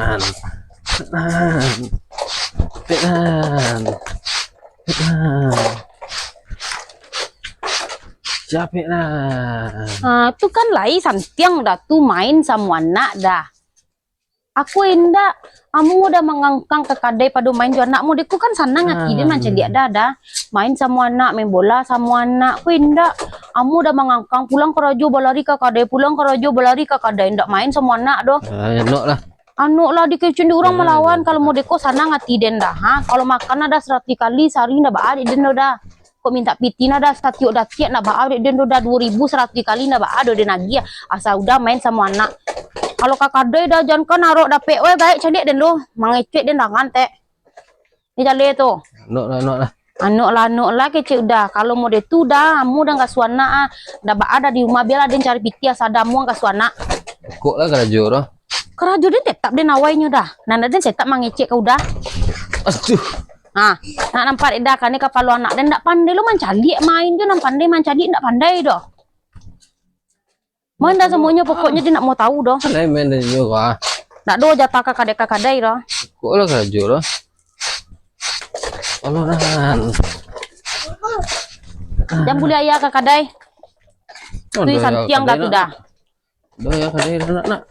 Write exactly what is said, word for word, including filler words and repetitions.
Nan. Nan. Pek nan. Pek nan. Capek nan. Ah, tu kan lai santiang dah tu main samo anak dah. Aku indak, amu dah mangangkang ka kadai pado main jo anak mode ko kan sanang ati den mancaliak dah dah. Main samo anak, main bola samo anak, ko indak. Amu dah mangangkang pulang karajo balari ka kadai, pulang karajo balari ka kadai, indak main samo anak doh. Ah, elok lah. Anok lah dikecun di urang malawan, kalau mode ko sanang ati den dah. Ha, kalau makan dah saratuih kali sahari ndak baa dek den doh dah. Kok mintak piti nah dah satiok datiak ndak baa dek den doh dah, duo ribu saratuih kali ndak baa doh den agiah. Asa udah main samo anak. Kalau ka kadai dah jan kan arok dapek weh gaek caliak den doh. Mangecek den dangan tek. Ni caliak tu. Nok lah, nok lah. Anok lah, anok lah kecek udah. Kalau mode tu dah, amu dah ngasuh anak ah. Dah baa dah di rumah bialah den cari piti asa dah amu ngasuh anak. Kok lah karajo doh. Karajo den tetap den awainyo dah. Nan den tetap mangecek ka udah. Aduh. Ha, nak nampak dek dah kane kapalo anak den ndak pandai lo mancaliak main jo nan pandai mancaliak ndak pandai doh. Main dah semuanya pokoknya dia nak mau tahu doh. Lai main dari nyo ah. Nak doh jatah ka kadai ka kadai doh. Kok lah karajo doh. Allah nan. Jam buliah ayah ka kadai. Tui santiang dah tu dah. Doh ya kadai dah nak nak.